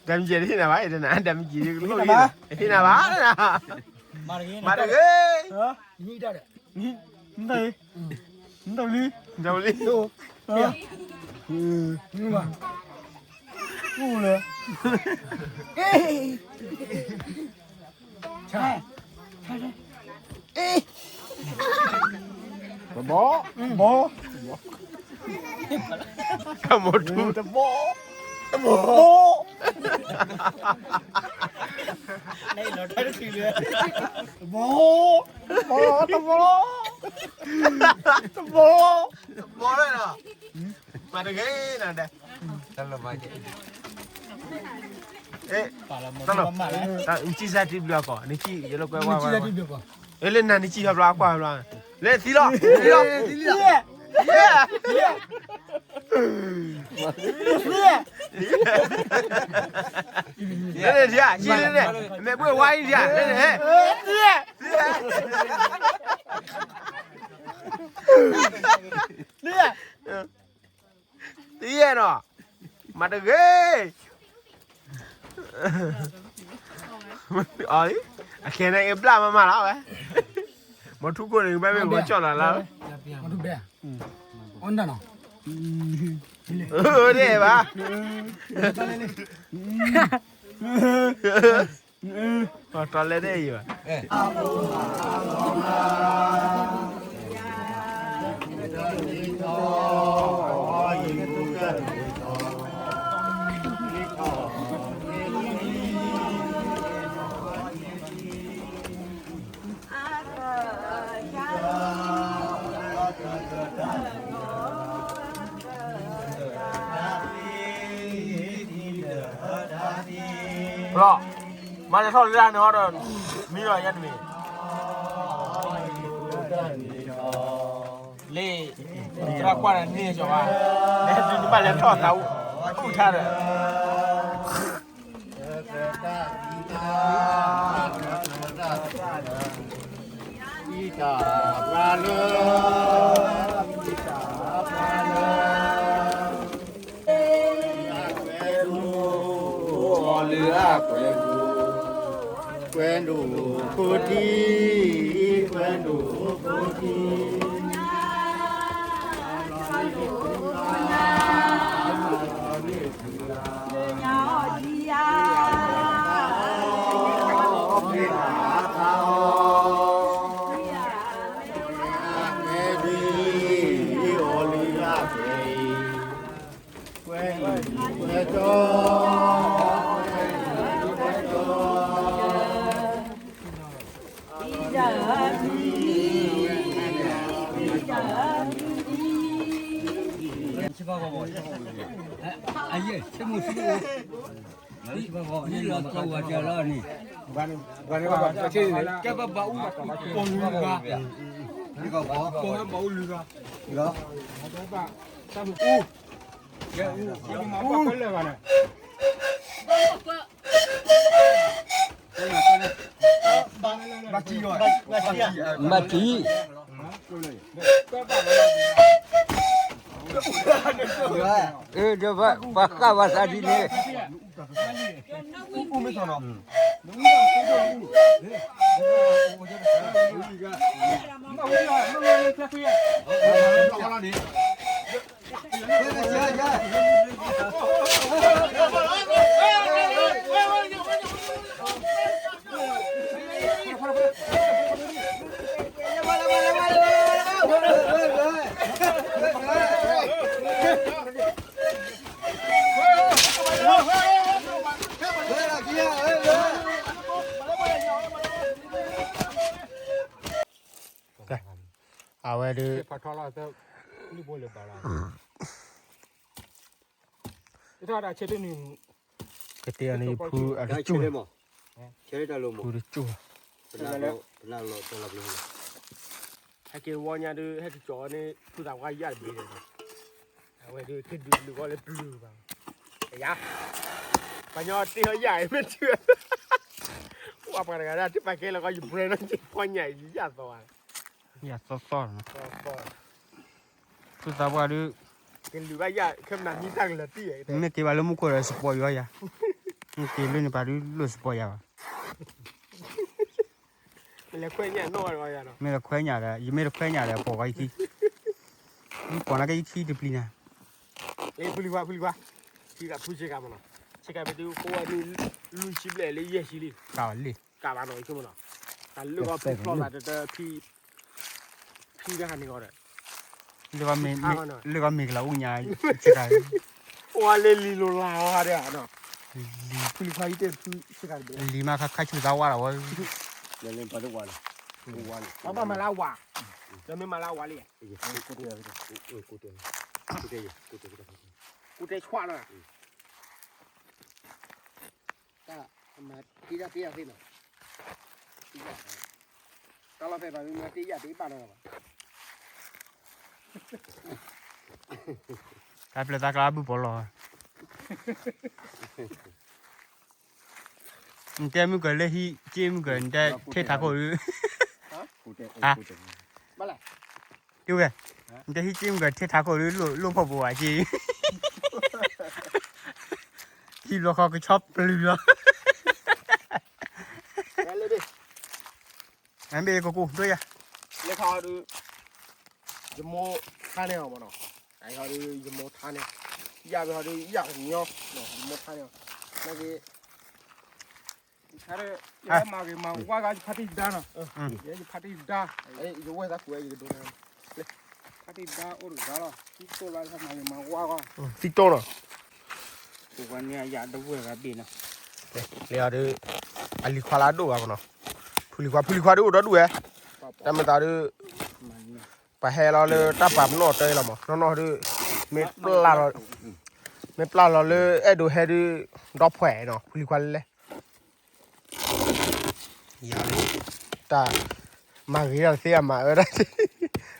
ၤကဲတဟ့ၣ်နၤဘၣ် တနၤ တမံၤကဲတဟ့ၣ်နၤဘၣ် တဟ့ၣ်နၤဘၣ် မၤတဂ့ၤ မၤတဂ့ၤ နတၢ်လံ နတၢ်လံ နတၢ်လံ တဘီ တဘီ တဘီ တဘီ တဘီ တဘီ တဘီ တဘီလီၤ မၤတဂ့ၤနၤဒီး တၢ်လီၤမၤက့ၤ အဲ တၢ်လီၤ နစံၣ်စၢ်တံၢ်ဘျုးအကီး နစံၣ်ယလၢကွဲဝါဝါ အဲ လၢနၤနစံၣ်ဟီဘျီအကွၢ်ဘျီ လၢသံလီၤ သံလီၤ သံလီၤ လၢန့ၣ်ထံၣ်ဧါ စံၣ်လၢန့ၣ် မဲာ်ဘှ့ၣ်ဝါအံၤထံၣ်ဧါ လၢန့ၣ် သံလီၤ သံယဲၢ်နီၤ မၤတဂ့ၤ အခဲန့ၣ်အဘျၣ်မးမးလီၤဝဲ မီၤထူခိၣ်န့ၣ် ဘၣ်မ့ၢ်ဂီၤကၠီၣ်လီၤလၢ မီၤထူဘဲ အီၣ်နတၢ်နီၤ အၢ ဒဲးဘၣ် တီၤလဲၣ်ဒဲးအံၤဘၣ် လီၤ မၤလဲၤထီၣ်လၢတၢ်န့ၣ်ဟီဒီး မံလီၤယဲတမံၤ လ့ၣ် သရၣ်ကွၢ်ဒီးန့ၢ်ကီးဘၣ် လဲၤတုၤနဘၣ်လဲၤထီၣ်သးအူ အူထါဒီး အီၣ်လၢအကွဲးဒိၣ် အီၣ်လၢအကွဲးဒိၣ် ကွဲးဒိၣ်ဖိထံ ကွဲးဒိၣ်ဖိထံ အယဲၢ် ဆိကမိၣ်ဆိကမိၣ် လီၤကဝၤတလီၤန့ၣ် ကဲဘၣ်ဘၣ်အူ ပိာ်လွံၢ်ဂၤ ပိာ်ဝဲဘၣ်အူလွံၢ်ဂၤ တၢ်မူအူ ကဲအူ ကဲမၤအူကလၢာ်ဂၤန့ၣ် မၤတံၢ်, အၢ ဒီးပှၤဃၣ်ဝဲသးဒ်န့ၣ် အဝဲဒုး ကတဲအီၤန့ၣ် ယဖုအတကၠိၢ်, ဖုတကၠိၢ်, ဟဲက့ၤဝီညါဒုး ဟဲက့ၤကၠီၤန့ၣ် ဖုသးပှၢ်ယၢ်တဘ့ၣ်ဒီး အဝဲဒုး ကဒုးလုၢ်ဂီၢ်လၢပျုၤဘၣ်, ယၤ, ပှၤညီတ့ၢ်ဟီယၢ်အံၤမ့ၢ်ထံၣ်, ဝဲပှၤတဂၤဒၣ် တပာ်ကဲလီၤကီး ယဘှဲနီၤ ယဖီညၣ်အံၤ ယၢ်သီဧါ, ယၢ်သီသီ, ဖုသးပှၢ်ဒုး ကလုၢ်ဘၣ်ယၢ် ခဲမနၤမံတၢ်ကလၢၤတံၢ်, မ့ၢ်က့ၤဘၣ်လၢမူခိၣ်ဒီး စပီယီၤယၤ, မ့ၢ်က့ၤလၢန့ၣ်ပှၤဒုးလိၣ်စပီယၤဘၣ် မ့ၢ်လဲၤခွဲညၣ်ဒီး ယမ့ၢ်တခွဲညၣ်ဒီး ပိာ်ကီးယခံ, မ့ၢ်ပိာ်နာ်က့ယခံတပျံၤန့ၣ်, ဖုလံၤခွါ ဖုလံၤခွါ, ဆ့ကၤ ဖုဆ့ကၤမနီၤ, ဆ့ကၤမ့ၢ်ဒုး ကိးဝဲမ့ၢ် လွံၢ်ဆံဘျဲၣ်လၢယဲၢ်ဆံလံ, ကးလံ, ကးဘၣ်နီၤ ယဆိကမိၣ်နီၤ, တၢ်လၢဂီၤဖုဖျီသးတတၢ်ဖံ ဖံတၢ်ဟးန့ၢ်ဂီၤဒီး လၢဂီၤမ့ၢ်ကလၤအိၣ်ညါ, အိၣ်ဝဲလၢလံၤလိၤလၤအီၤဒီး, လံၤ, ဖုလံၤခွါ ယတဲဖုဆ့ကၤတဘ့ၣ်, လံၤမးခါခါဆူသးဝါလီၤဝဲ, ပှၤဘၣ်မၤလၢဝၤ, ဒီးမ့ၢ်မၤလၢဝၤလံ, ကိတဲဆွးလီၤ, တၢ်မၤတ့ယၢ်သ့နီၤ, တၢ်လီၢ်ဖဲဘၣ်မ့ၢ်မၤတ့ယၢ်တ့ဘၣ်နီၤဘၣ်, တၢ်ပျဲၢ်သးကျါဘုၣ်ပီၤလီၤ, နတဲမုၢ်ကၢၤလၢဟံၣ်က့မုၢ်ကၢၤ နတဲထဲထးခိၣ်ဒုး, တဲဝဲ, နတဲဟံၣ်က့မုၢ်ကၢၤ ထဲထးခိၣ်ဒုး လိၣ်ဖီၣ်ပူၤဘၣ်က့, ဟံၣ်ဘျီဃီကဆီပျုၤလီၤ, မ့ၢ်ကကူဒိၣ်ယၤ, လၢခါအီၤဒုး ယမိၢ်ထါန့ၢ်အီၤမနီၤ, အဟီဒုး ယမိၢ်ထါန့ၢ်, ယၢ်ဝဲဟီဒုး ယၢ်ကညီ, ယမိၢ်ထါန့ၢ်အီၤ, နာ်က့, ယမၤဂ့ၤမၤဝါဂၤ ယဖါတံၢ်ဒါနီၤ, ယဖါတံၢ်ဒါ, ယဝဲသးကူးဝဲယကဒိးန့ၣ်, ဖါတံၢ်ဒါအိၣ်တဂၤလီၤ, သံတိၢ်လီၤ မၤဂ့ၤမၤဝါဂၤ, သံတိၢ်နီၤ, ပဝဲန့ၣ်ယတဝဲဂၤဘ့ၣ်နီၤ, လၢအီၤဒုး အလံၤခွါလၢအဒိၣ်ဂၤမနီၤ, ဖုလံၤခွါ ဖုလံၤခွါဒုးအိၣ်ဒီဒူၣ်ဝဲ, တၢ်မၤသးဒုး ပှၤဟဲလီၤလၢတၢ်ပာ်ပနီၣ်တၢ်အံၤလီၤမး, နီၢ်နီၢ်ဒုး မ့ၢ်ပျၢ်လီၤ, မ့ၢ်ပျၢ်လီၤလၢအဲၣ်ဒိးဟဲဒုး ဒီဖှဲးနီၤ ဖုလံၤခွါလဲၣ်, တၢ်မၤဂ့ၤတၢ်တသ့အမၤအၢတၢ်,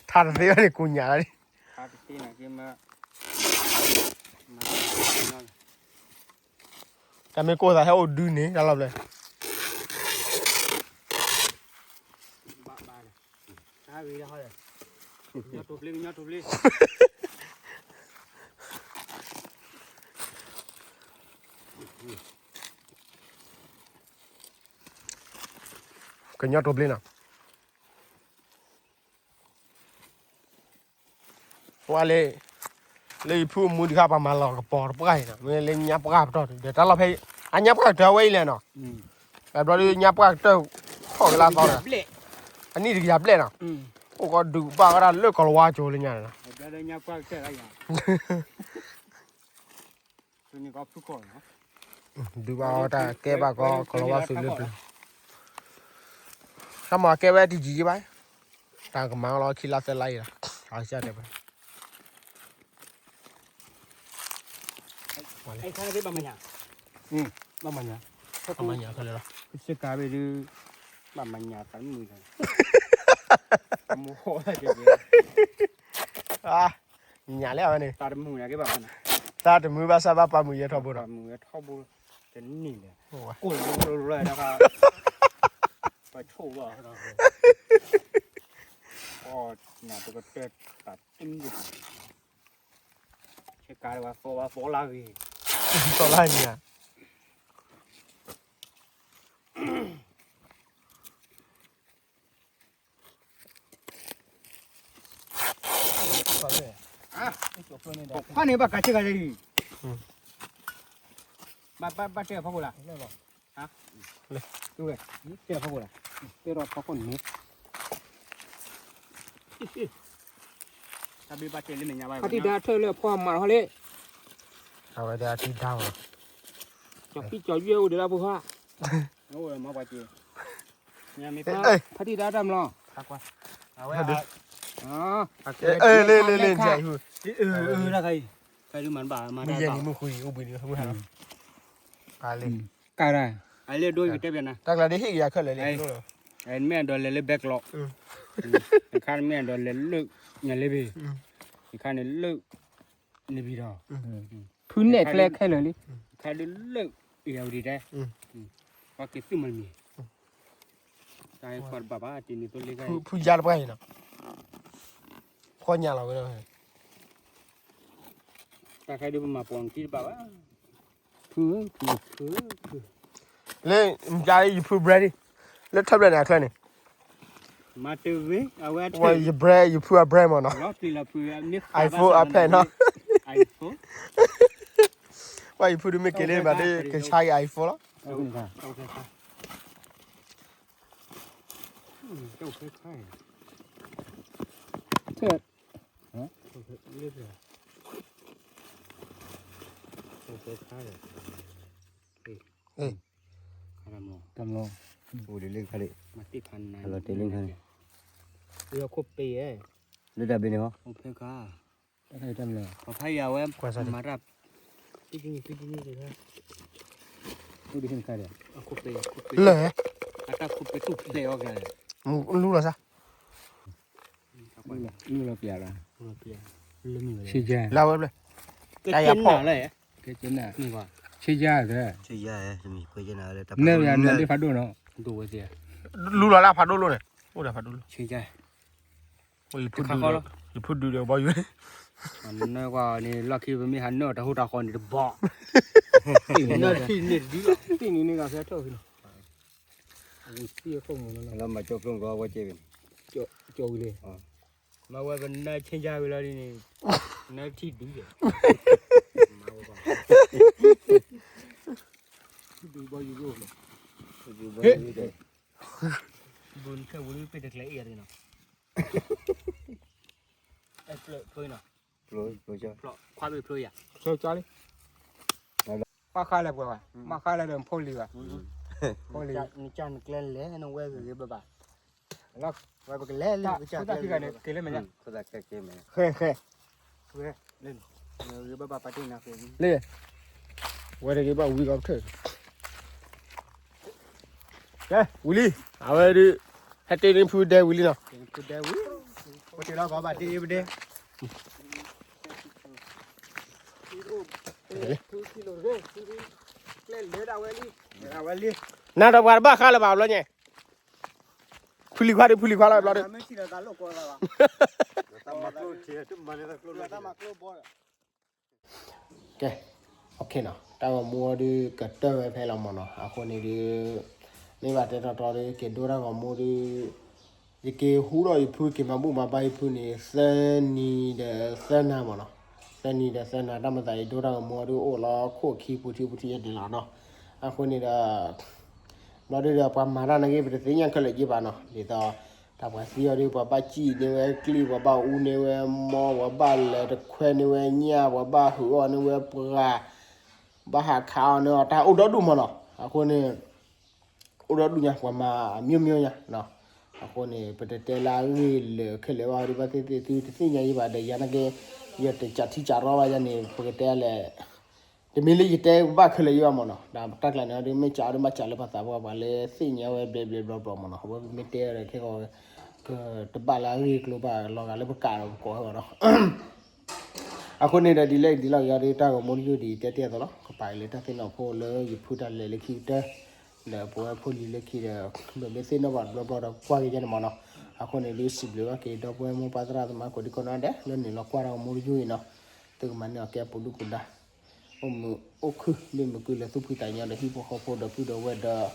ထါတသ့ဘၣ်န့ၣ် ကူညးလီၤ, တၢ်မ့ၢ်ကိၢ်သးဟဲအိၣ်ဒုးန့ၣ် တၢ်လီၤပျဲၢ် ကညီတိၤဘျ့နီၤ, ပှၤလၢ လၢယဖုအမူတခါ ပှၤမၤလီၤကပီၤတပှၢ်အံၤနီၤ, မ့ၢ်လၢညါပှၢ်ပတီၢ်ဒီး တၢ်လီၢ်ဖဲ အညါပှၢ်ကတၢၢ်ဝဲအံၤလဲၣ်နီၤ, ဘျီဒုးညါပှၢ်ကတၢၢ် ထီၣ်ကလါသီဒီး အနံၣ်တကယၤဘျဲၣ်နီၤ, အိၣ်ကီးဒုးကဘၣ်ဝဲဒၣ်လၢကီၤလၤဝါကၠိလၢညါန့ၣ်နီၤ, ဒုးဘၣ်အီၤတၢ်ကဲဘၣ်ကီးကီၤလၤဝါသုးလၢပျၢၤ, တၢ်မၤကဲဝဲတယံာ်ဘၣ်, တၢ်ကမၤလီၤခံလါသၢလါအံၤလီၤ, အစၢ်တဲဝဲ ဘၣ်မၤညါ, ဘၣ်မၤညါ, ဘၣ်မၤညါခဲလၢာ်လီၤ, စ့ကၤဘ့ၣ်ဒုး ဘၣ်မၤညါသးတမုာ်လီၤ, အမိၢ်ဃီၣ်သးကဲဘ့ၣ်, ညါလဲၣ်အဝဲန့ၣ်, သးတမုာ်ညါက့ဘၣ်, သးတမုာ်ဘၣ်ဆၣ်ဘၣ်ပာ်မုာ်ယဲထီဘိဒီး, ပာ်မုာ်ယဲထီဘိ, တနံၣ်လဲၣ်, ကိၢ်လီၤလီၤလီၤတခါ, ပှၤ ထိၣ်ဘၣ်, အီၣ်နၤပကတၢၢ်တၢ်တမံၤ, ဆဲးကါဒ်ဝဲသီဝဲသီလၢဂ့ၤ, သီလၢဂ့ၤဧါ. ခွါန့ၣ်ဘၣ်ကးဆ့ကၤလံ, ဘၣ်ဘၣ်တဲအဖီခိၣ်လၢ, ဟါ, တဲအဖီခိၣ်လၢ, တဲဒီးဖီခိၣ်န့ၣ်, တၢ်ဘ့ၣ်ဘၣ်တဲလၢမဲာ်ညါဘၣ်, အတံၢ်ဒါထၢၣ်လၢအဖီအမၤဟီလံ, အဝဲဒၣ်အတံၢ်ဒါမး, ကၠီၤဖံကၠီၤယွဲၢ်အိၣ်ဒီးလၢအဖိခွါ, ဖါတံၢ်ဒါတၢ်မလီၤ, လ့လ့လ့လ့, မုၢ်ယဲၢ်နံၤမုၢ်ဃုအံၤ အိၣ်ဘှံးနံၤမုၢ်ဟါလီၤ, ကါဒၣ်, အလ့ဒိယတဲပျးနၤ, တၢ်ကျါဒ်ဟ့ၣ်ကယၤခဲလၢာ်လံ, မ့ၢ်အဒိးလဲၤလၢဘဲကျိး, အခါမ့ၢ်အဒိးလဲၤလၢညါလ့ဘ့ၣ်, အခါန့ၣ်လၢ န့ၣ်ဘံဒီး, ဖုနဲၣ်ကျဲခဲလၢာ်လံ, ခါဒုလၢ အံၤဝဲဒၣ်တဲ, ပှၤက့ၤသုမၤမံၤ, တၢ်ဟဲကွၢ်တဘၣ်ဘၣ် တနံၤသိလ့ကါ, ဖုယါတပှၢ်အံၤနီၤ, ဖီညါလီၤဝဲ, တၢ်ခဲဒုပမၤပိာ်နခံတဘၣ်ဘၣ်, ဖု, ဖု, ဖု, လၢ, မ့ၢ်ယဖု brand လၢထၢၣ်ဖျၢၣ်န့ၣ်အချၢန့ၣ်, မၤတဂ့ၤ, အဝဲ, ယ brand ယဖုအ brand မးနီၤ, iPhone အဖျဲၣ်နီၤ, ပှၤယဖုဒုးမ့ၢ်က့ၤလၢဘၣ်ဒုး ကဆါအံၤ iPhone လီၤ. အိၣ်လၢတၢ်ဘ့ၣ်န့ၣ်ဟီ, ဖဲခါ, ဖဲယဝဲ, မၤတၢ်, လၢ, အတၢ်ခိၣ်ပ့တူၢ်ဖျဲးအီၤကလဲၣ်, လူလီၤစၢ် လူလီၤပျးလီၤ, ဆ့ယါ, လၢဝဲဖျၢၣ်, ကဲကဲနၤလဲၣ်, ဆ့ယါကဲ, နဲၣ်နၤဒ့ဖးဒိၣ်နီၤ, လူလီၤလၢဖးဒိၣ်လိၤန့ၣ်, အိၣ်ဒီးဖးဒိၣ်လိၤ, ဆ့ယါ ယဖုဒုးဒီးဘီယူၤ, နကွၢ်န့ၣ် လီၢ်ခံပမ့ၢ်ဟးနၢၣ်တၢ်ဟူတၢ်ဃီန့ၣ်တဘီ, နၢၣ်ထံၣ်န့ၣ်တဒုလီၤ, သ့ၣ်နံၤန့ၣ်ဂၤဖဲထီၣ်ဖံးလီၤ, လၢမၤကၠီဖျိကီဝဲကဲဝံၤ, ကၠီဝံၤလံ, မၤဝဲပနၢၣ်ဆ့ယါဝံၤလီၤဒ်န့ၣ်, နၢၣ်ထံၣ်ဒုးယဲ, ဒုးဘီယူၤဒိၣ်, ဘုနခဲဝံၤလံပ့ၢ်တကျဲအံၤတနီၤ ဖျိနီၤ, ခွါဘ့ၣ်ဖျိယၤ, ပှၤဃါလဲၣ်ပှဲၤဘၣ်, မ့ၢ်ဃါလဲၣ်ဒီးဖိလံၤဘၣ်, ဖိလံၤ, နကနကျဲလဲၣ် နဝဲဂ့ၤဂ့ၤဘၣ်ဘၣ်, ဝဲပကလဲၤလၢကစၢ်ကျဲ, ဃဲဃဲ, ဂ့ၤဘၣ်ဘၣ်ပာ်တ့ၢ်နၤဃဲ, လၢ, ဝဲတဂ့ၤဘၣ်ဝံၤကီးပထၢၣ် ကဲ, ဝံၤလံ, အဝဲဒုး, ဟဲတ့န့ၢ်ဖုဒဲဝံၤလံနီၤ, ဖုဒဲဝံၤ, ပတ့လီၤကီးဘၣ်တ့ပဒဲ, နၤဒီးပှၤတဘၣ်ဃါလၢၤဘၣ်ဘျီညါ, ဖုလံၤခွါဒုးဖုလံၤခွါလီၤဘျီဒုး, ကဲ, တၢ်ဂီၤမူအီၤဒုးကတၢၢ်ဝဲဖဲလီၤမးနီၤ, အဃိန့ၣ်ဒုး, မ့ၢ်ဘၣ်တဲတီတီဒုး က့ၤဒိတၢ်ဂီၤမူဒုး, ယက့ၤဟူထီၣ်ယဖုက့ၤမၤဘူၣ်မၤဘါယဖုန့ၣ် သၢနံၤဒီးသၢနၤမးနီၤ, သၢနံၤဒီးသၢနၤ တၢ်မၤသးယဒိတၢ်ဂီၤမူအီၤဒုး အိၣ်လီၤခိၣ်ခံပူၤထံပူၤထံယဲၢ်ဒံးလီၤနီၤ, အဃိန့ၣ်ဒီး ဘျီဒုးဒီးပှၤမၤတၢ်နာ်က့ ပတသ့ၣ်ညါခဲလၢာ်က့ဘၣ်နီၤ, ဒ်သိး တၢ်ပှၤသံအီၤဒုး ပှၤဘၣ်စံၣ်န့ၢ်ဝဲကျံၣ် ပှၤဘၣ်အူန့ၢ်ဝဲမီ ပှၤဘၣ်လဲၤတခွဲန့ၢ်ဝဲညၣ် ပှၤဘၣ်ဟုးအီၣ်န့ၢ်ဝဲပှၤ ဘၣ်ဟးခးအီၤန့ၢ်အီၤ တၢ်အိၣ်ဒီဒူၣ်မးနီၤ, အဃိန့ၣ် အိၣ်ဒီဒူၣ်ညါ ပှၤမၤမျိုးမျိုးညါ, အဃိန့ၣ် ပတတဲလၢအဂ့ၢ်လၢာ်ခဲလၢာ်ဘၣ်ဒုး ဘၣ်သ့ၣ်သ့ၣ်သုတသ့ၣ်ညါယံၤဘၣ်ဒီး ယၤနာ်က့ ယတကးထံကးရီဘၣ်ယၤန့ၣ် ပကတဲလဲၣ် တမ့ၢ်လၢယတဲဘၣ်ခဲလၢာ်ယံၤဘၣ်မးနီၤ, တၢ်ကျါန့ၣ်ဒီး မ့ၢ်ကးဒီးဘၣ်ကးလၢပှၤသးပှၢ် ပှၤလၢသ့ၣ်ညါဝဲဘျဲဘျဲဘျီဘျီမးနီၤ, အဝဲမ့ၢ်တဲဒီးခဲကီး ကတဘၣ်လၢအဂ့ၢ်ကျိၤဘၣ်လီၤဂာ်လၢပကးဒီးပကိးဝဲဘၣ်နီၤ, အဃိန့ၣ်ဒီးဒ်လဲၣ်ဒ်လဲၣ်ဂ့ၤဒီး တၢ်ဂီၤမူတယုၢ်ဒ်အံၤ တဲတ့ၢ်အသိးလီၤ, ကပာ်အံၤလၢတၢ်သ့ၣ်နီၣ်ဖိလၢယဖုတၢ်လဲၤလၢခံကတၢၢ်, ဒီးပဝဲဖိလံၤလၢခံဒီး ပမ့ၢ်သ့ၣ်နီၣ်ဘၣ်တဘျီဘျီဒီးကွၢ်က့ၤယဲန့ၣ်မးနီၤ. အဃိန့ၣ်ဒုးစံးဘျုးဘၣ်က့ၤ ဒီပုၢ်ဝဲၢ်မိၢ်ပၢ်သရၣ်သမါကိးဒံကိးနီၢ်ဒဲး လၢနုာ်လီၤကွၢ်ထီၣ်မူတယုၢ်အံၤနီၤ. သုကမၤန့ၢ်အီၤကဲပူၤဒုၣ်ပူၤဒါ အိၣ်မုာ်အိၣ်ခုၣ် မ့ၢ်မုာ်ကုလၢသူၣ်ဖှံသးညီဒီးဟံၣ်ဖိဃီဖိဒီပုၢ်ဒီဝဲၢ်ဒီး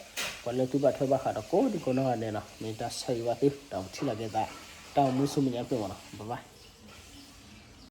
ပှၤလၢသုဘၣ်ထွဲဘၣ်ဃးဒီးကိးဒံကိးနီၢ်ဂၤဒဲးနီၤ. မ့ၢ်တၢ်ဆၢဂ့ၤဘၣ်သု ဒီးပထံၣ်လိာ်က့ၤသး တၢ်အိၣ်မူဆူမဲာ်ညါဖျၢၣ်မးနီၤ. ဘၣ်ဘၣ်.